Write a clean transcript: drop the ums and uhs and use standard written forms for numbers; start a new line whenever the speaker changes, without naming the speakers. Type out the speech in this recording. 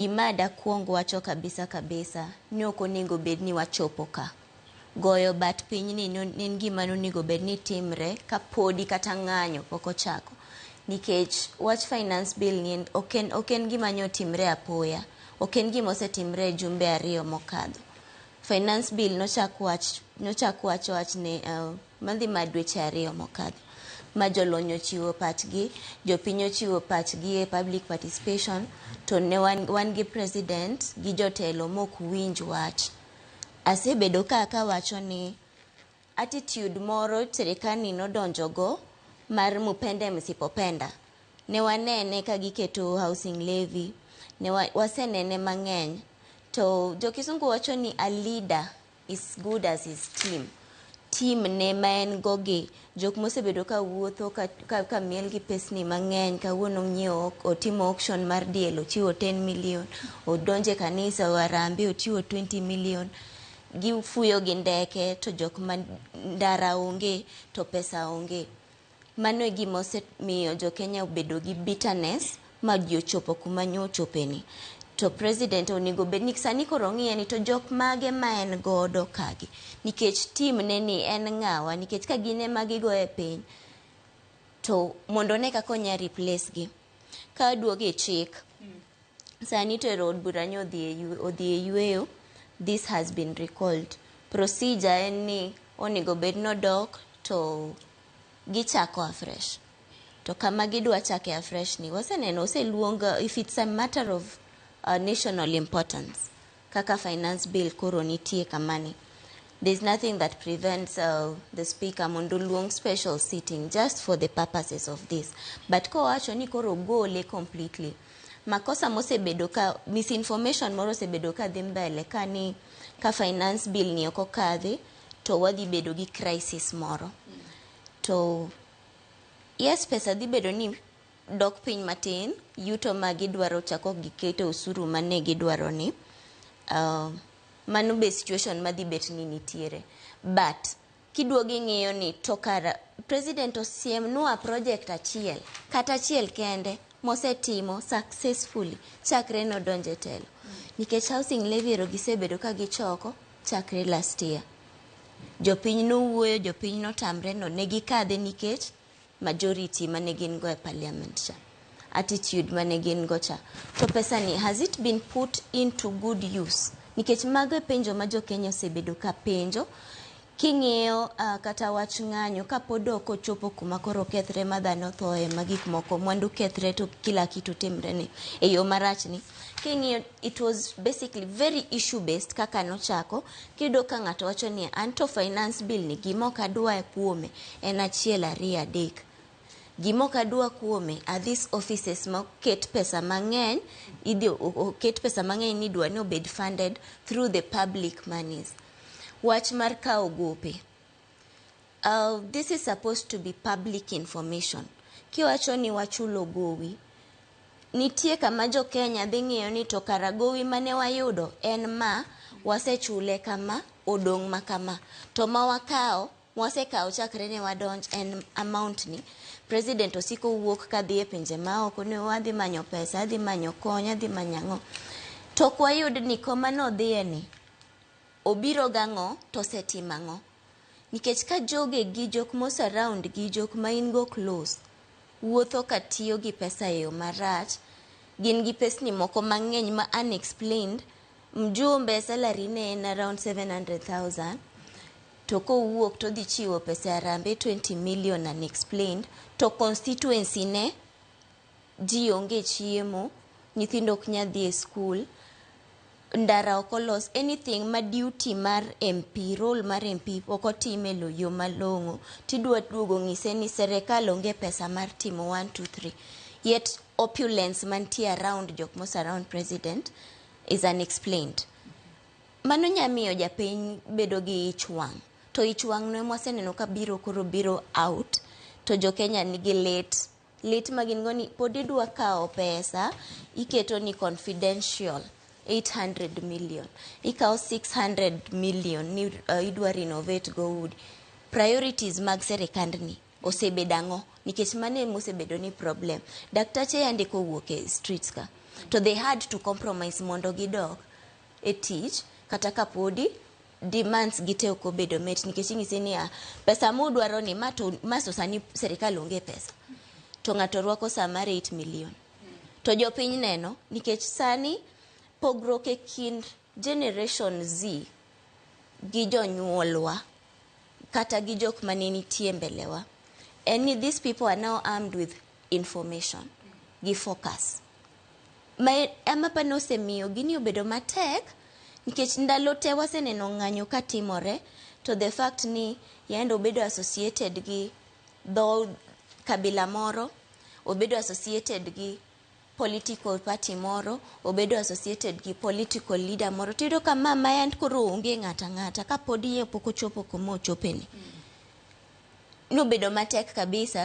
Gima dakuong wacho kabisa kabisa ni ok onego bed ni wachopo ka. Goyo bat piny ni ne en gima nonego bed ni timre ka podi kata ng'anyo pok ochako. Nikech wach finance bill ni ok en gima nyotimre apoya. Ok en gima osetimre e jumbe 2 mokadho. Finance bill nochak wach wachne madhi ma dweche 2 mokadho. Ma jolony ochiwo pachgi, jopiny ochiwo pachgi e public participation, to ne wan gi president gi jotelo mok winj wach. Asebedo ka kawacho ni attitude moro sirikal ni nodonjo go mar mupende msipopenda. Ne wanene ka giketo housing levy, ne wasenene mang'eny. To jokisungu wacho ni a leader is good as his team. Team ne ma en go gi, jok mosebedo ka wuotho ka miel gi pesni mang'eny, kawuono onyiewo, otimo auction mar diel, ochiwo 10 million, odonje kanisa harambee ochiwo 20 million. Gifuyo gi ndeke to jok ma ndara onge to pesa onge. Mano e gima osemiyo jo Kenya obedo gi bitterness ma ji ochopo kuma nyo ochopeni. To president onego bed ni sani koro ng'iye ni to jok mage ma en godo kagi. Nikech team ne ni en ng'awa, nikech ka gin ema gigoye piny, to mondo one kaka onya replace gi. Ka aduogo e chik, sani to ero od bura nyo odhi e yweyo, this has been recalled. Procedure en ni onego bed nodok to gichako afresh. To kama gidwa chake afresh ni, waseneno oseluong if it's a matter of national importance, kaka finance bill koro nitie kamani. There's nothing that prevents the speaker mondo oluong special sitting just for the purposes of this. But kowacho ni koro gole completely, makosa mosebedo ka misinformation moro osebedo ka dhi mbele ka ni ka finance bill ni ok okadhi to wadhi bedo gi crisis moro. To yes, pesa dhi bedo ni dok piny matin, yuto ma gidwaro chako giketo osuru mane gidwaro ni. Mano be situation madhi bet ni nitiere. But kiduogo ing'iyo ni to kara president osiemnwa project achiel kata achiel kende mosetimo successfully chakre nodonjo e telo. Nikech housing levy ero gisebedo ka gichoko chakre last year. Jopiny nowuoyo, jopiny notamre no ne gikadhe nikech majority mane gin go e parliament cha. Attitude mane gin go cha. To pesa ni has it been put into good use? Nikech mago e penjo ma jo Kenya osebedo ka penjo. King'iyo kata wach ng'anyo kapod ok ochopo kuma koro kethre ma dhano thoe ma gik moko mwandu kethre to kila kitu timre ni e yo marach ni. King'iyo it was basically very issue based kaka nochako. Kiyudo ka ng'ato wacho ni anto finance bill ni gima ok adwa kuome en achiel ariyo adek. Gima ok adwa kuome are these offices ma oket pesa mang'eny, idhi oket pesa mang'eny ni idwa ni obed funded through the public monies. Wach mar kawo gope. This is supposed to be public information. Kiwacho ni wachulo gowi, nitie kama jo Kenya dhi ng'iyo ni to kara gowi mane wayudo en ma wasechule kama odong' ma kama. To ma wakawo, mwasekawo chakre ne wadonj en amount ni. President osiko wuok kadhi e pinje maoko ni wadhi manyo pesa, adhi manyo kony, adhi manyo ang'o. To ok wayud ni koma nodhiye ni, obiro gang'o to osetimo ang'o. Nikech ka joge gi jok mo surround gi jok ma in go close, wuotho ka tiyo gi pesa e yo marach, gin gi pesni moko mang'eny ma unexplained. Mjumbe salary ne en around 700,000 to kowuok to odhi chiwo pesa e harambee 20 million unexplained to constituency ne ji onge chiemo, nyithindo ok nyal dhi e skul, ndara ok olos, anything ma duty mar MP, role mar MP ok otim e yo malong'o. Tidwa duogo ng'ise ni serikal onge pesa mar timo 1, 2, 3. Yet opulence mantie around jok mo surround president is unexplained. Mano nya miyo japiny bedo gi ich wang'. To ich wang' no ema waseneno ka biro koro biro out to jo Kenya nigi lit. Lit ma gin go ni pod idwa kawo pesa iketo ni confidential 800 million. Ikawo 600 million ni idwa renovate go udi. Priorities mag serikandni osebedo ang'o? Nikech mano ema osebedo ni problem. Daktache yande kowuok e streets ka. To they had to compromise mondo gidok e tich kata kapodi demands gi te ok obedo met, nikech inyisi niya, pesa mudwaro ni ma, to ma to sani serikal onge pesa, to ng'ato rwako saa mar 8 million to jopiny neno. Nikech sani pogruok e kind generation Z gi jonyuolwa kata gi jok mane nitie mbelewa en ni these people are now armed with information gi focus. Ma ema pano osemiyo gini obedo matek, nikech ndalo te waseneno ng'anyo katimore, to the fact ni yande obedo associated gi dho kabila moro, obedo associated gi political party moro, obedo associated gi political leader moro, tiyudo ka ma mayand koro onge ng'ata ng'ata kapod iye pok ochopo kuma ochopeni, nobedo matek kabisa.